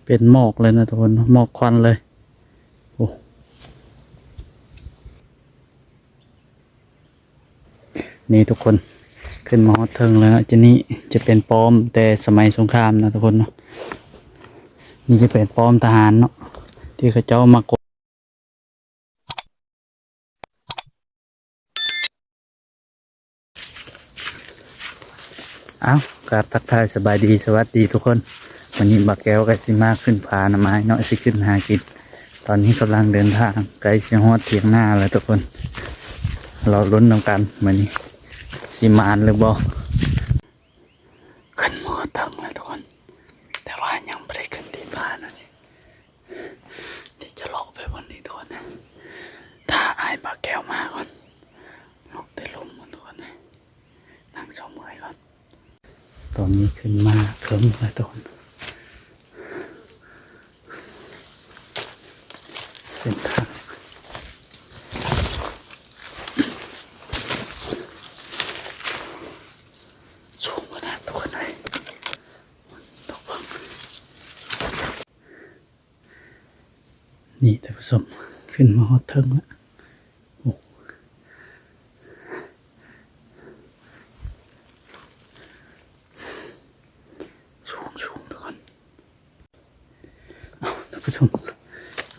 ເປັນໝອກເລີຍນະທຸກຄົນເນາະ ໝອກຄວັນເລີຍ. ໂອ້ ນີ້ທຸກຄົນ ຂຶ້ນມາຮອດເທິງແລ້ວເນາະ. ຈະນີ້ຈະເປັນປ້ອມແຕ່ສະໄໝສົງຄາມນະທຸກຄົນເນາະ. ນີ້ຈະເປັນປ້ອມທະຫານເນາະ ທີ່ເຂົາເຈົ້າມາກົດ. ເອົ້າ ກາບທັກທາຍສະບາຍດີ ສະຫວັດດີທຸກຄົນ. ວັນນີ້ບ່າວແກ້ວກໍຊິມາຂຶ້ນປ່າໜໍ່ໄມ້ເນາະ ຊິຂຶ້ນຫາກິນ. ຕອນນີ້ກຳລັງເດີນທາງ ໃກ້ຊິຮອດຖຽງນາແລ້ວທຸກຄົນ. ລໍລຸ້ນນຳກັນ ມື້ນີ້ຊິໝານຫຼືບໍ່. ຂຶ້ນມາຮອດເທິງແລ້ວທຸກຄົນ ແຕ່ວ່າຍັງບໍ່ໄດ້ຂຶ້ນຕີນຜານະ. ດຽວຈະເລາະໄປບ່ອນນີ້ທຸກຄົນ ຖ້າອ້າຍບ່າວແກ້ວມາກ່ອນ. ເລາະແຕ່ລຸ່ມກ່ອນທຸກຄົນ ນັ່ງເຊົາເມື່ອຍກ່ອນ. ຕອນນີ້ຂຶ້ນມາເທິງແລ້ວທຸກຄົນ. ເສັ້ນທາງສູງຂະໜາດ ທຸກຄົນເອີຍ. ນີ້ທ່ານຜູ້ຊົມ ຂຶ້ນມາຮອດເທິງແລ້ວ. ໂອ້ ສູງໆ ທຸກຄົນ. ເອົ້າ ທ່ານຜູ້ຊົມ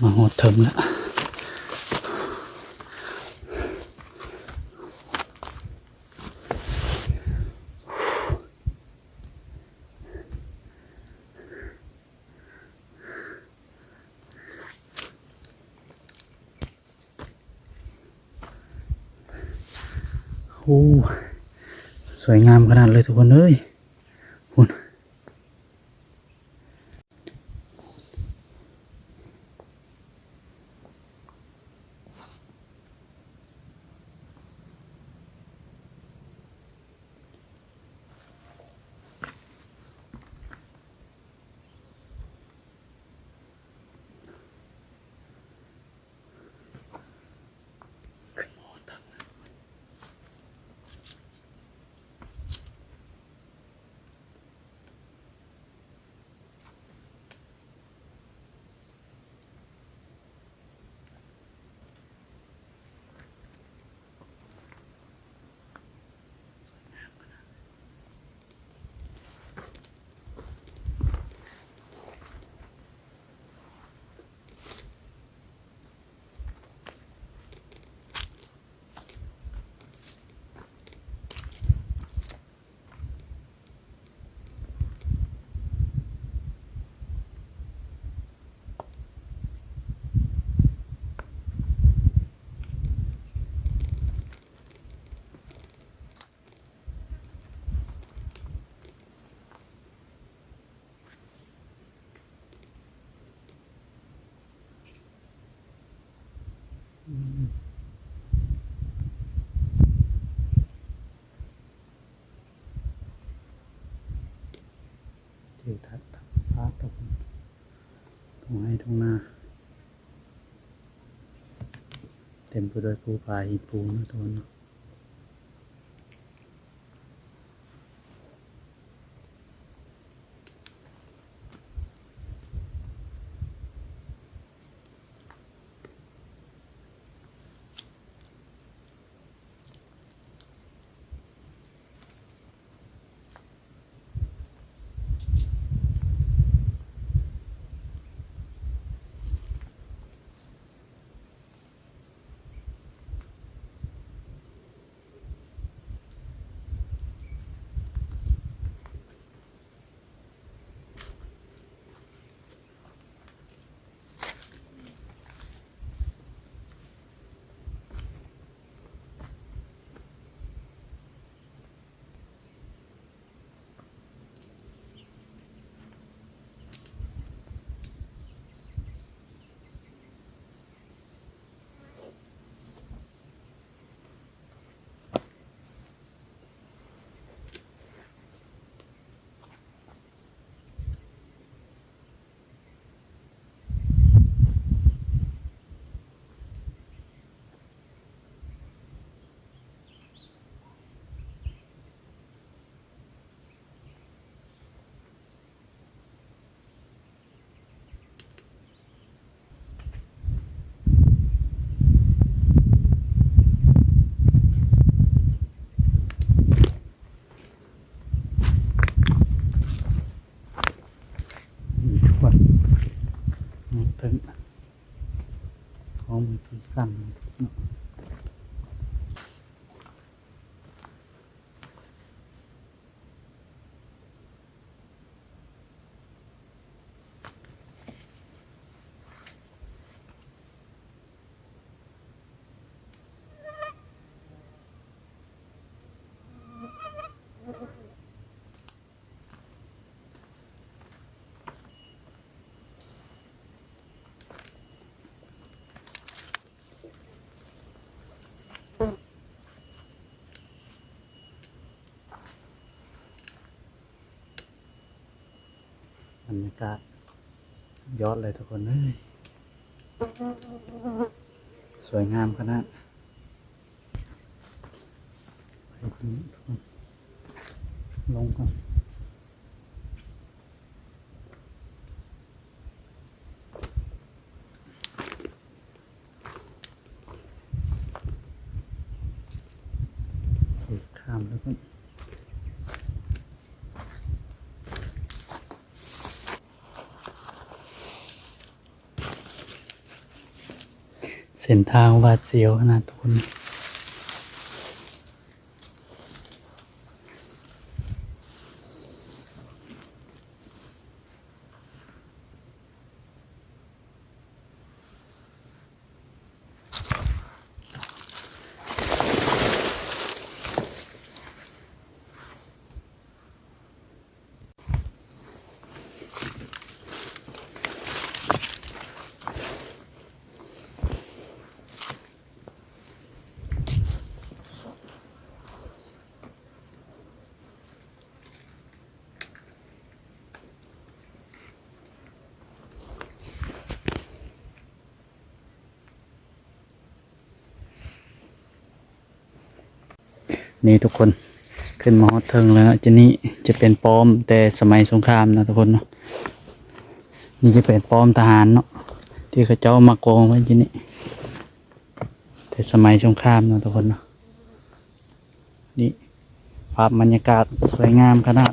ມາຮອດເທິງແລ້ວ. ໂອ້ ສວຍງາມຂະໜາດເລີຍທຸກຄົນເອີຍ ພຸ້ນ. ທິວທັດທຳມະຊາດ ທຸກຄົນ ທົ່ງໄຮ່ທົ່ງນາ ເຕັມໄປດ້ວຍພູຜາຫີນພູນະ ທຸກຄົນ. ໂ ຕ່ຳ. ບັນຍາກາດສຸດຍອດເລີຍທຸກຄົນເອີຍ ສວຍງາມຂະໜາດ. ລົງກ່ອນ. ຂ້າມໄປພຸ້ນ. ເສັ້ນທາງຫວາດສຽວຂະໜາດທຸກຄົນ. ນີ້ທຸກຄົນ ຂຶ້ນມາຮອດເທິງແລ້ວເນາະ. ຈຸດນີ້ຈະເປັນປ້ອມແຕ່ສະໄໝສົງຄາມນະທຸກຄົນເນາະ. ນີ້ຈະເປັນປ້ອມທະຫານເນາະ ທີ່ເຂົາເຈົ້າມາກອງໄວ້ຢູ່ນີ້ ແຕ່ສະໄໝສົງຄາມເນາະທຸກຄົນເນາະ. ນີ້ ພາບບັນຍາກາດສວຍງາມຂະໜາດ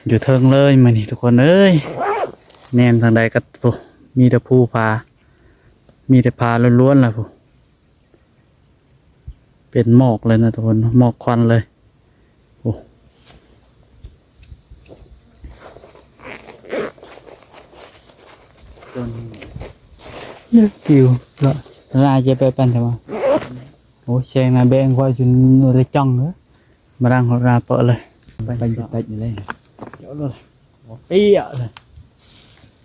ຢູ່ເທິງເລີຍມື້ນີ້ທຸກຄົນເອີຍ. ແນມທາງໃດກໍ ໂອ້ ມີແຕ່ພູຜາ ມີແຕ່ຜາລ້ວນໆລະພຸ້ນ. ເປັນໝອກເລີຍນະທຸກຄົນ ໝອກຄວັນເລີຍ. ໂອ້ ຕິວລະລາຍຈະໄປປັນທຳໄມ? ໂອ້ ແຊງນະແບງຄວາຍຈົນລະຈັງເດີ ມາດັງຮອດລາເປາະເລີຍ ໄປໄປນີ້ເລີຍ ເຈາະໂລດ ເປຍເລີຍ.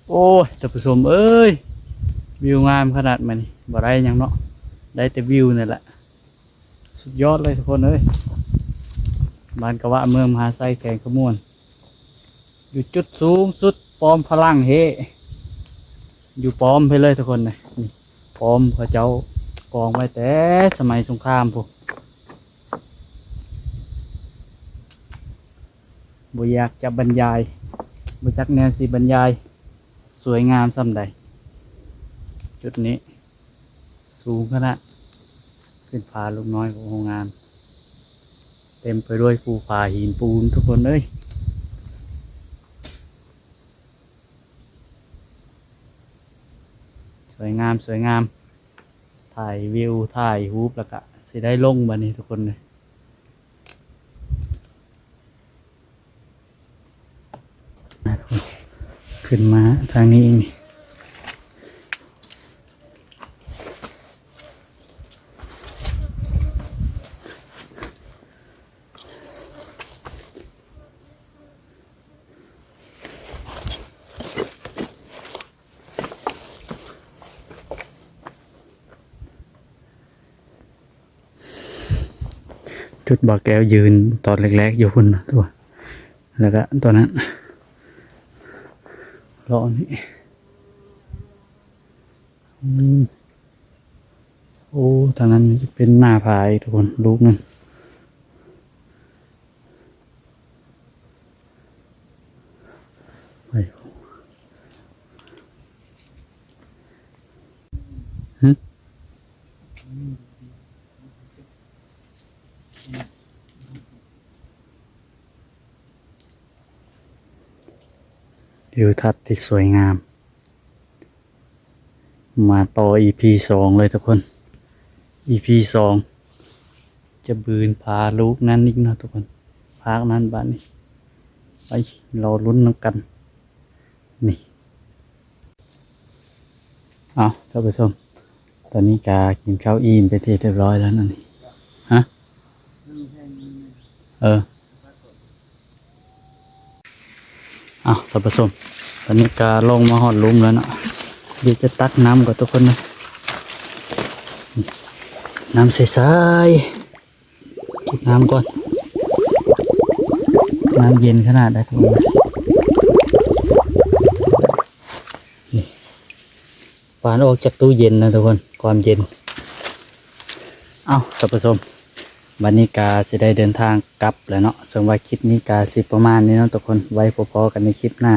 ໂອ້ຍ ທ່ານຜູ້ຊົມເອີຍ ວິວງາມຂະໜາດ ມື້ນີ້ບໍ່ໄດ້ຫຍັງເນາະ ໄດ້ແຕ່ວິວນີ້ແຫຼະ. ສຸດຍອດເລີຍທຸກຄົນເອີຍ ບ້ານກະວະ ເມືອງມະຫາໄຊ ແຂວງຄຳມ່ວນ ຢູ່ຈຸດສູງສຸດ ປ້ອມພະລັງເຮ ຢູ່ປ້ອມໄປເລີຍທຸກຄົນເອີຍ. ນີ້ປ້ອມເຂົາເຈົ້າກອງໄວ້ແຕ່ສະໄໝສົງຄາມພຸ້ນ ບໍ່ຢາກຈະບັນຍາຍ ບໍ່ຈັກແນວຊິບັນຍາຍ ສວຍງາມສ່ຳໃດ. ຈຸດນີ້ສູງຂະໜາດ ຂຶ້ນຜາລູກນ້ອຍຂອງໂຮງງານ ເຕັມໄປດ້ວຍພູຜາຫີນປູນທຸກຄົນເອີຍ. ສວຍງາມ ສວຍງາມ ຖ່າຍວິວ ຖ່າຍຮູບ ແລ້ວກະຊິໄດ້ລົງບາດນີ້ທຸກຄົນເອີຍ. ຂຶ້ນມາທາງນີ້ອີກນີ້ ຈຸດບ່າວແກ້ວຢືນຕອນແລກໆຢູ່ພຸ້ນນະ ຕົວະ ແລ້ວກະຕອນນັ້ນ ເລາະນີ້ ອືມ ໂອ້ ທາງນັ້ນຈະເປັນໜ້າຜາອີກທຸກຄົນ ລູກໜຶ່ງ. ໄປ ຫຶ ທິວທັດທີ່ສວຍງາມ. ມາຕໍ່ ອີພີສອງເລີຍທຸກຄົນ ອີພີສອງ ຈະບືນພາລູກນັ້ນອີກເນາະທຸກຄົນ ພາກນັ້ນບາດນີ້ ໄປລໍລຸ້ນນຳກັນ ນີ້ ເອົາ ທ່ານຜູ້ຊົມ ຕອນນີ້ກະກິນເຂົ້າອີ່ມເປັນທີ່ຮຽບຮ້ອຍແລ້ວເນາະນີ້ ຮະ ເອີ ເອົາ ທ່ານຜູ້ຊົມ ຕອນນີ້ກະລົງມາຮອດລຸ່ມແລ້ວເນາະ ດຽວຈະຕັກນ້ຳກ່ອນທຸກຄົນເດີ ນ້ຳໃສໆ ເກັບນ້ຳກ່ອນ ນ້ຳເຢັນຂະໜາດໃດທຸກຄົນ ນີ້ ປານອອກຈາກຕູ້ເຢັນນະທຸກຄົນ ຄວາມເຢັນ ເອົ້າ ທ່ານຜູ້ຊົມ ບັດນີ້ກະຊິໄດ້ເດີນທາງກັບແລ້ວເນາະ ເຊິ່ງວ່າຄລິບນີ້ກະຊິປະມານນີ້ເນາະທຸກຄົນ ໄວ້ພົບພໍ້ກັນໃນຄລິບໜ້າ